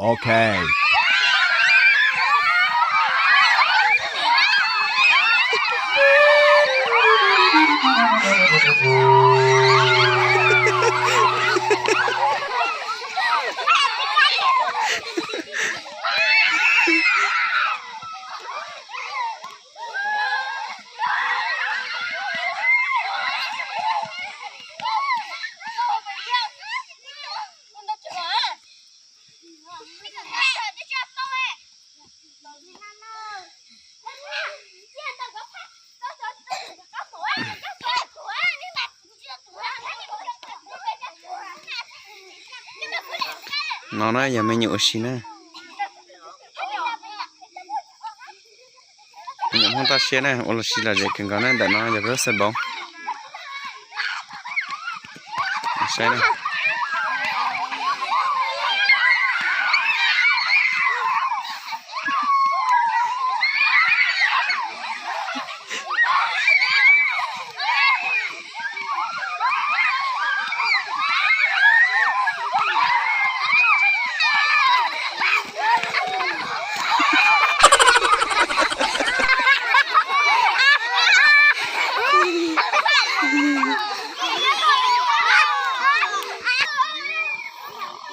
Ok. No na yog me nyuam ua si na. Me nyuam Hmoob toj siab na, ua lub si lom zem kawg nkaus na, ntawm no yog lub xab npauv. Saib na.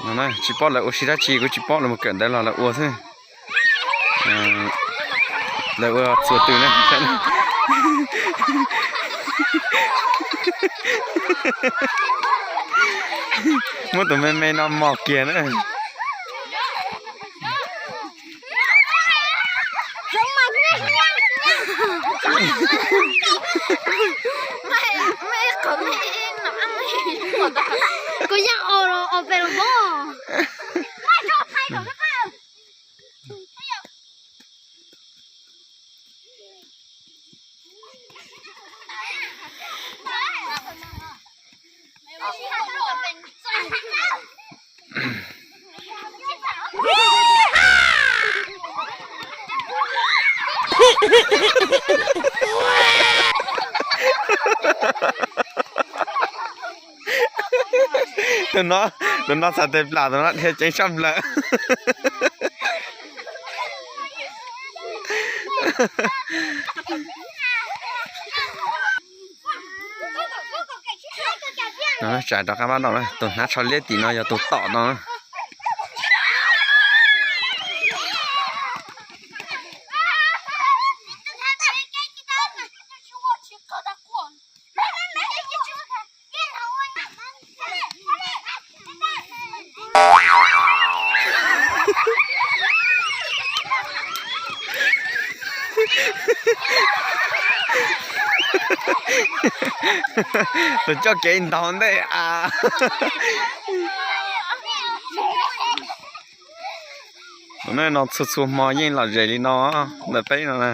No na, tsis paub lawv ua si dab tsi, kuv tsis paub, lawv mus kawm ntawv los lawv ua xwb. Lawv ua txuas tws na. Muab tus me me no mos kiag na. Kuv yeej ua los ua pem los pob. Tus no, tus no txhais tes plam, tus no dhia ceev sab nplawm. Tsam rov qab pab no na, tus hnav tsho liab tim no yog tus tom no na. Tus coj kev ntaus ntej a. Tus no txhua txhua hmo yeej lom zem li no ntawm peb no na.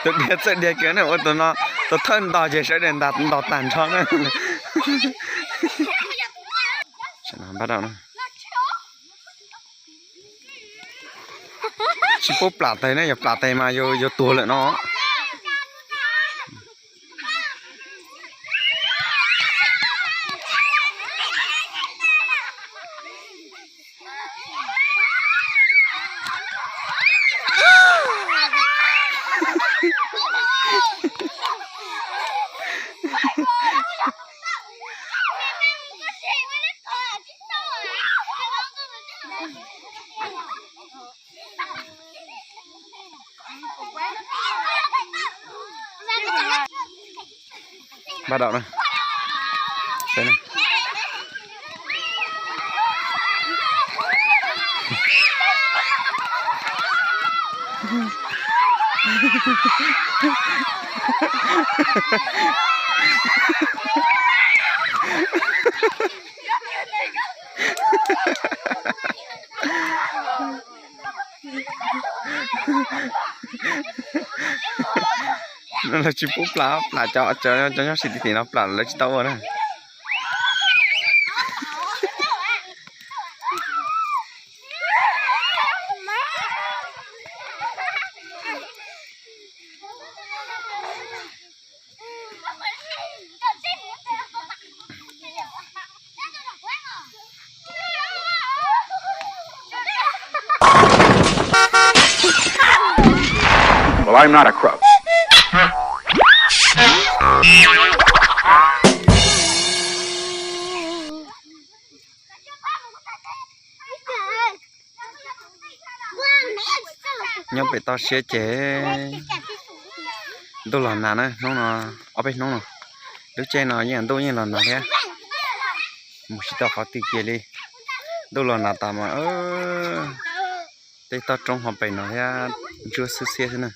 Tus dhia txawj dhia kiag na, ua tus no, tus thawj ntog ces sawv daws ntog tag nrho na. Tsis pub plam tes na, yog plam tes mas yuav tuag lawm no. Bắt đầu na. Seb na. Lawv tsis pub plam, plam cov, cov nyob sib tim tim no plam lawv tsis tau ua na. Well, I'm not a crook. Nyob pem toj siab ces ntuj los nag na, hnub no, ob peb hnub no, lub caij no yeej ntuj yeej los nag thiab. Mus tsis tau qhov twg kiag li, ntuj los nag tas mas tej toj roob hauv pes no thiab ntsuab xwb xiab xwb na.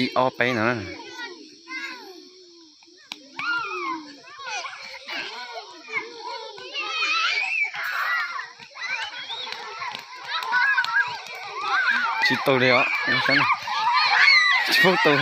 Ib ob peb no. Tsis tu li os, tsis pub tu.